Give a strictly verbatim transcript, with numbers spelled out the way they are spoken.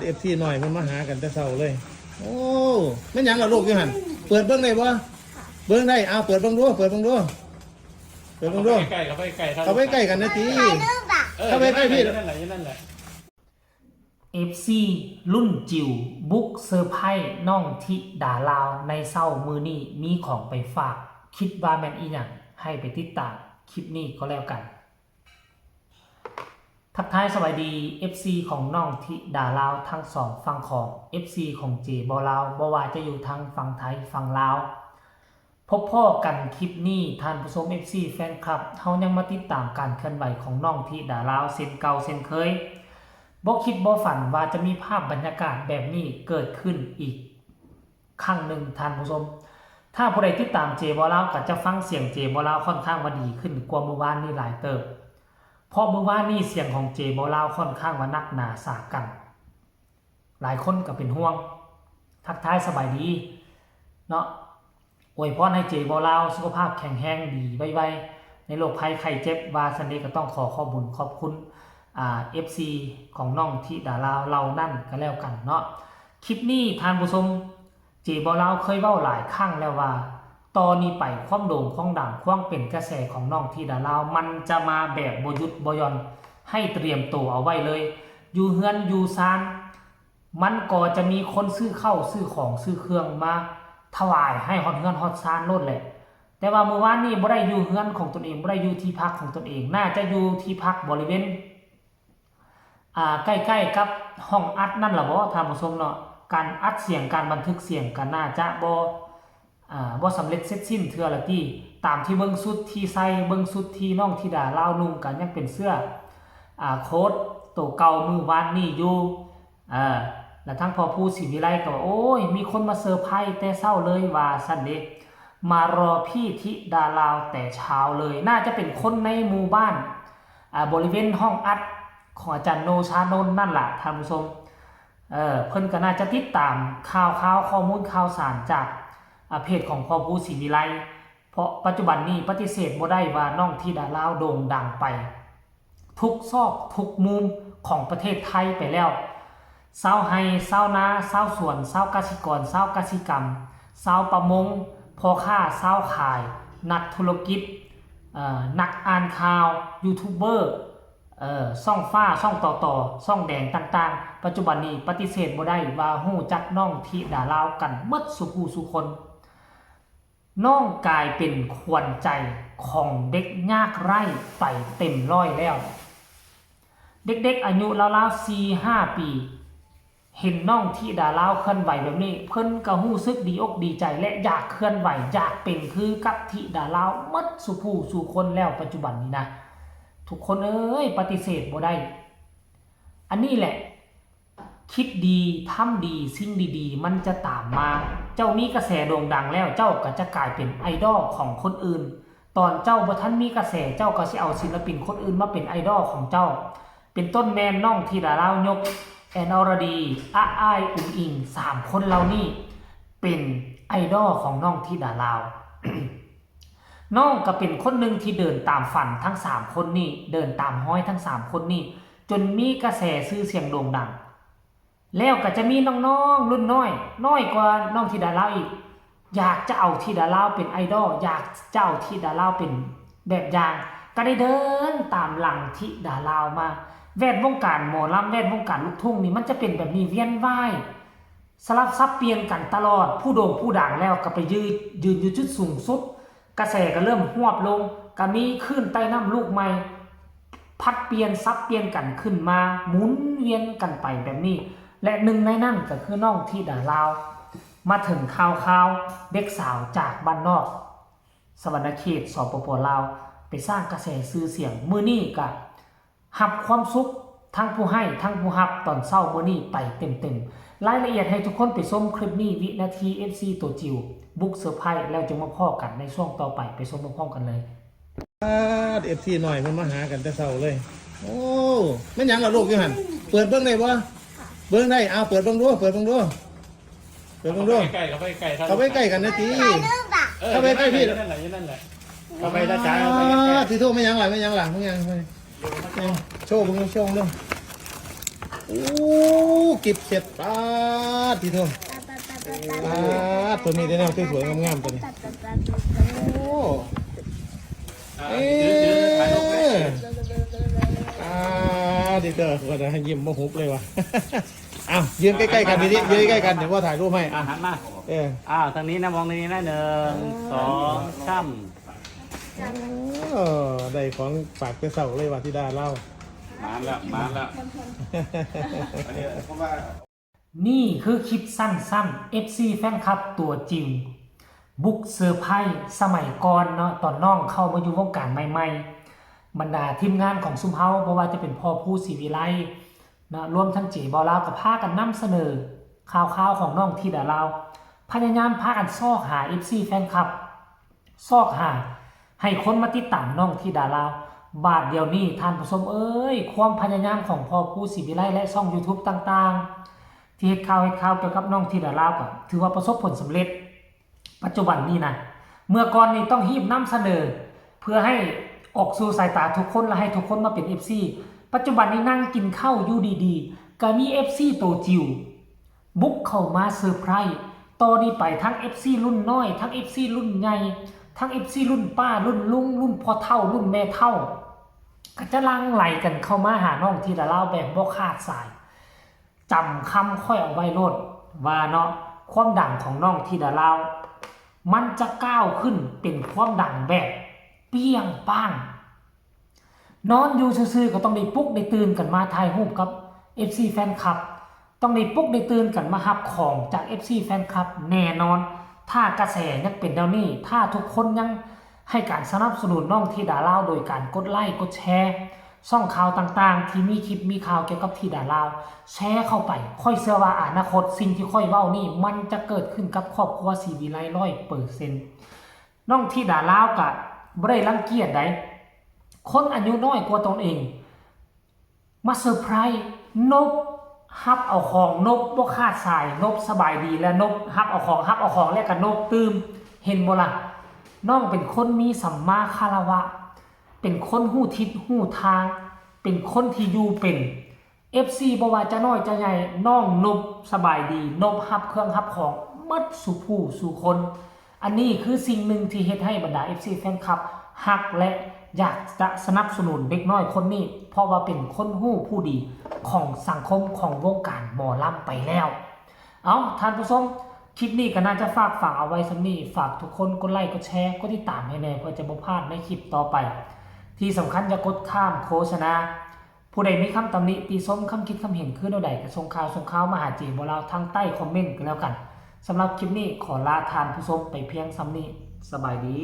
เอฟซีน้อยมันมาหากันแต่เช้าเลย โอ้แม่นหยังล่ะลูกอยู่หั่น เปิดเบิ่งได้บ่ เบิ่งได้ เอาเปิดเบิ่งดู เปิดเบิ่งดู เปิดเบิ่งดู เข้าไปใกล้ๆ เข้าไปใกล้กันนะติ เออ เข้าไปใกล้พี่ นั่นแหละ นั่นแหละ เอฟซี รุ่นจิ๋วบุกเซอร์ไพรส์น้องธิดาลาวในเช้ามื้อนี้ มีของไปฝาก คิดว่าแม่นอีหยัง ให้ไปติดตามคลิปนี้ก็แล้วกัน ทักทายสวัสดี เอฟซี ของน้องธิดาลาวทั้งสองฝั่งของ เอฟซี ของเจบ่าวลาว บ่ว่าจะอยู่ทางฝั่งไทยฝั่งลาว พบพ้อกันคลิปนี้ ท่านผู้ชม เอฟซี แฟนคลับ เฮายังมาติดตามการเคลื่อนไหวของน้องธิดาลาวเช่นเก่าเช่นเคย บ่คิดบ่ฝันว่าจะมีภาพบรรยากาศแบบนี้เกิดขึ้นอีกครั้งหนึ่ง ท่านผู้ชม ถ้าผู้ใดติดตามเจบ่าวลาวก็จะฟังเสียงเจบ่าวลาวค่อนข้างว่าดีขึ้นกว่ามื้อวานนี้หลายเติบ เพราะมื้อวานนี้เสียงของเจบ่าวลาวค่อนข้างว่าหนักหนาสาหัส หลายคนก็เป็นห่วง ทักทายสบายดีเนาะ อวยพรให้เจบ่าวลาวสุขภาพแข็งแรงดีไวๆ ในโรคภัยไข้เจ็บ ว่าซั้นเดะ ก็ต้องขอขอบบุญขอบคุณ อ่า เอฟซี ของน้องธิดาลาวเหล่านั้นก็แล้วกันเนาะ คลิปนี้ท่านผู้ชม เจบ่าวลาวเคยเว้าหลายครั้งแล้วว่า ต่อนี้ไปความโด่งความดัง ความเป็นกระแสของน้องธิดาลาว มันจะมาแบบบ่หยุดบ่หย่อน ให้เตรียมตัวเอาไว้เลย อยู่เฮือนอยู่ซาน มันก็จะมีคนซื้อข้าวซื้อของซื้อเครื่องมาถวายให้ฮอดเฮือนฮอดซานโลดแหละ แต่ว่ามื้อวานนี้บ่ได้อยู่เฮือนของตนเอง บ่ได้อยู่ที่พักของตนเอง น่าจะอยู่ที่พักบริเวณ อ่า ใกล้ๆกับห้องอัดนั่นล่ะบ่ ท่านผู้ชมเนาะ การอัดเสียง การบันทึกเสียงก็น่าจะบ่ อ่า บ่สำเร็จเสร็จสิ้นเทื่อละติ ตามที่เบิ่งชุดที่ใส่ เบิ่งชุดที่น้องธิดาลาวนุ่งก็ยังเป็นเสื้อ อ่า โค้ทตัวเก่ามื้อวานนี้อยู่ เออ แล้วทั้งพ่อผู้ศรีวิไลก็ว่า โอ้ย มีคนมาเซอร์ไพรส์แต่เช้าเลย ว่าซั้นเดะ มารอพี่ธิดาลาวแต่เช้าเลย น่าจะเป็นคนในหมู่บ้าน อ่า บริเวณห้องอัดของอาจารย์โนชานนท์นั่นล่ะ ท่านผู้ชม เออ เพิ่นก็น่าจะติดตามข่าวข่าวข้อมูลข่าวสารจาก อ่า เพจของพ่อผู้ศรีวิไล เพราะปัจจุบันนี้ปฏิเสธบ่ได้ว่าน้องธิดาลาวโด่งดังไป ทุกซอกทุกมุมของประเทศไทยไปแล้ว ชาวไร่ชาวนา ชาวสวน ชาวกสิกร ชาวกสิกรรม ชาวประมง พ่อค้าชาวขาย นักธุรกิจ เอ่อ นักอ่านข่าว ยูทูบเบอร์ เอ่อ ช่องฟ้า ช่องต่อต่อ ช่องแดงต่างๆ ปัจจุบันนี้ปฏิเสธบ่ได้ว่าฮู้จักน้องธิดาลาวกันหมดสู่ผู้สู่คน น้องกลายเป็นขวัญใจของเด็กยากไร้ไปเต็มร้อยแล้ว เด็กๆอายุราวๆสี่ห้าปี เห็นน้องธิดาลาวเคลื่อนไหวแบบนี้ เพิ่นก็รู้สึกดีอกดีใจและอยากเคลื่อนไหว อยากเป็นคือกับธิดาลาวหมดสู่ผู้สู่คนแล้วปัจจุบันนี้นะ ทุกคนเอ้ย ปฏิเสธบ่ได้ อันนี้แหละ คิดดี ทำดี สิ่งดีๆ มันจะตามมา เจ้ามีกระแสโด่งดังแล้ว เจ้าก็จะกลายเป็นไอดอลของคนอื่น ตอนเจ้าบ่ทันมีกระแส เจ้าก็สิเอาศิลปินคนอื่นมาเป็นไอดอลของเจ้า เป็นต้นแม่นน้องธิดาลาวยก แอนอรดี อ้ายอุ๋งอิ๋ง สามคนเหล่านี้ เป็นไอดอลของน้องธิดาลาว น้องก็เป็นคนหนึ่งที่เดินตามฝันทั้งสามคนนี้ เดินตามฮอยทั้งสามคนนี้ จนมีกระแสชื่อเสียงโด่งดัง แล้วก็จะมีน้องๆรุ่นน้อย น้อยกว่าน้องธิดาลาวอีก อยากจะเอาธิดาลาวเป็นไอดอล อยากจะเอาธิดาลาวเป็นแบบอย่าง ก็ได้เดินตามหลังธิดาลาวมา แวดวงการหมอลำ แวดวงการลูกทุ่งนี่มันจะเป็นแบบนี้เวียนว่าย สลับสับเปลี่ยนกันตลอด ผู้โด่งผู้ดังแล้วก็ไปยืน ยืนอยู่จุดสูงสุด กระแสก็เริ่มหวบลง ก็มีคลื่นใต้น้ำลูกใหม่ ผัดเปลี่ยนสับเปลี่ยนกันขึ้นมา หมุนเวียนกันไปแบบนี้ และหนึ่งในนั้นก็คือน้องธิดาลาว มาถึงข่าวๆเด็กสาวจากบ้านนอก สะหวันนะเขต สปป ลาว ไปสร้างกระแสชื่อเสียง มื้อนี้ก็ รับความสุขทั้งผู้ให้ทั้งผู้รับตอนเช้ามื้อนี้ไปเต็มๆ รายละเอียดให้ทุกคนไปชมคลิปนี้ วินาที เอฟซี ตัวจิ๋วบุกเซอร์ไพรส์ แล้วจึงมาพ้อกันในช่วงต่อไป ไปชมพร้อมๆกันเลย เอฟซีน้อยมันมาหากันแต่เช้าเลย โอ้แม่นหยังล่ะลูกอยู่หั่น เปิดเบิ่งได้บ่ เบิ่งได้ เอาเปิดเบิ่งดู เปิดเบิ่งดู เดี๋ยวเบิ่งดู เข้าไปใกล้ๆ เข้าไปใกล้ๆ เข้าไปใกล้กันนะติ เออ เข้าไปใกล้พี่ นั่นแหละ นั่นแหละ เข้าไปนะจ๊ะ อ่า เข้าไปใกล้ๆ ที่โทษไม่ยังหล่ะ ไม่ยังหล่ะ ไม่ยัง ไม่ยัง โชว์เบิ่ง โชว์เบิ่ง โอ้ กิบเสร็จ ป๊าด ที่โทษ ป๊าด ตัวนี้ได้แนวสวยๆงามๆตัวนี้ โอ้ เอ๊ะ ป๊าด ที่เธอก็จะให้ยิ้มบ่หุบเลยวะ อ้าว ยืนใกล้ๆกันทีนี้ ยืนใกล้ๆกัน เดี๋ยวพ่อถ่ายรูปให้ อ่ะ หันมา เออ อ้าวทางนี้นะ มองทางนี้นะ หนึ่ง สอง สาม เออ ได้ของฝากไปเศร้าเลยว่ะที่ดาเล่า มาแล้วมาแล้ว นี่คือคลิปสั้นๆ เอฟซี แฟนคลับตัวจริง บุกเซอร์ไพรส์สมัยก่อนเนาะ ตอนน้องเข้ามาอยู่วงการใหม่ๆ บรรดาทีมงานของซุมเฮา บ่ว่าจะเป็นพ่อภูศรีวิไลเนาะ รวมทั้งเจ๋บ่าวลาว ก็พากันนำเสนอข่าวๆของน้องธิดาลาว พยายามพากันซอกหา เอฟซี แฟนคลับ ซอกหา ให้คนมาติดตามน้องธิดาลาว บาดเดี๋ยวนี้ท่านผู้ชมเอ้ย ความพยายามของพ่อภูศรีวิไลและช่อง YouTube ต่างๆ ที่เฮ็ดข่าวเฮ็ดข่าวเกี่ยวกับน้องธิดาลาวก็ถือว่าประสบผลสำเร็จ ปัจจุบันนี้นะ เมื่อก่อนนี่ต้องรีบนำเสนอ เพื่อให้ออกสู่สายตาทุกคนและให้ทุกคนมาเป็น เอฟซี ปัจจุบันนี้นั่งกินข้าวอยู่ดีๆ ก็มี เอฟซี โตจิ๋ว บุกเข้ามาเซอร์ไพรส์ ต่อนี้ไปทั้ง เอฟซี รุ่นน้อย ทั้ง เอฟซี รุ่นใหญ่ ทั้ง เอฟซี รุ่นป้า รุ่นลุง รุ่นพ่อเฒ่า รุ่นแม่เฒ่า ก็จะหลั่งไหลกันเข้ามาหาน้องธิดาลาวแบบบ่ขาดสาย จำคำข้อยเอาไว้โลด ว่าเนาะ ความดังของน้องธิดาลาว มันจะก้าวขึ้นเป็นความดังแบบเปรี้ยงป้าง นอนอยู่ซื่อๆก็ต้องได้ปลุกได้ตื่นกันมาถ่ายรูปกับ เอฟซี แฟนคลับ ต้องได้ปลุกได้ตื่นกันมารับของจาก เอฟซี แฟนคลับ แน่นอน ถ้ากระแสยังเป็นแนวนี้ ถ้าทุกคนยังให้การสนับสนุนน้องธิดาลาว โดยการกดไลค์กดแชร์ ช่องข่าวต่างๆ ที่มีคลิปมีข่าวเกี่ยวกับธิดาลาว แชร์เข้าไป ข้อยเชื่อว่าอนาคตสิ่งที่ข้อยเว้านี่ มันจะเกิดขึ้นกับครอบครัวศรีวิไลร้อยเปอร์เซ็นต์ น้องธิดาลาวกะบ่ได้รังเกียจใด คนอายุน้อยกว่าตนเอง มาเซอร์ไพรส์ นบฮับเอาของ นบบ่ขาดสาย นบสบายดีและนบฮับเอาของ ฮับเอาของและก็นบตื่ม เห็นบ่ล่ะ น้องเป็นคนมีสัมมาคารวะ เป็นคนฮู้ทิศฮู้ทาง เป็นคนที่อยู่เป็น เอฟซี บ่ว่าจะน้อยจะใหญ่ น้องนบสบายดี นบฮับเครื่องฮับของหมดสู่ผู้สู่คน อันนี้คือสิ่งหนึ่งที่เฮ็ดให้บรรดา เอฟซี แฟนคลับฮักและอยากจะสนับสนุนเด็กน้อยคนนี้ เพราะว่าเป็นคนฮู้ผู้ดีของสังคมของวงการหมอลำไปแล้ว เอาท่านผู้ชม คลิปนี้ก็น่าจะฝากฝังเอาไว้ส่ำนี้ ฝากทุกคนกดไลค์กดแชร์กดติดตามให้แน่ เพื่อจะบ่พลาดในคลิปต่อไป ที่สำคัญอย่ากดข้ามโฆษณา ผู้ใดมีคำตำหนิติชม คำคิดคำเห็นคือแนวใดก็ส่งข่าวส่งข่าวมาหาเจ๋บ่าวลาวทางใต้คอมเมนต์กันแล้วกัน สำหรับคลิปนี้ขอลาท่านผู้ชมไปเพียงส่ำนี้ สบายดี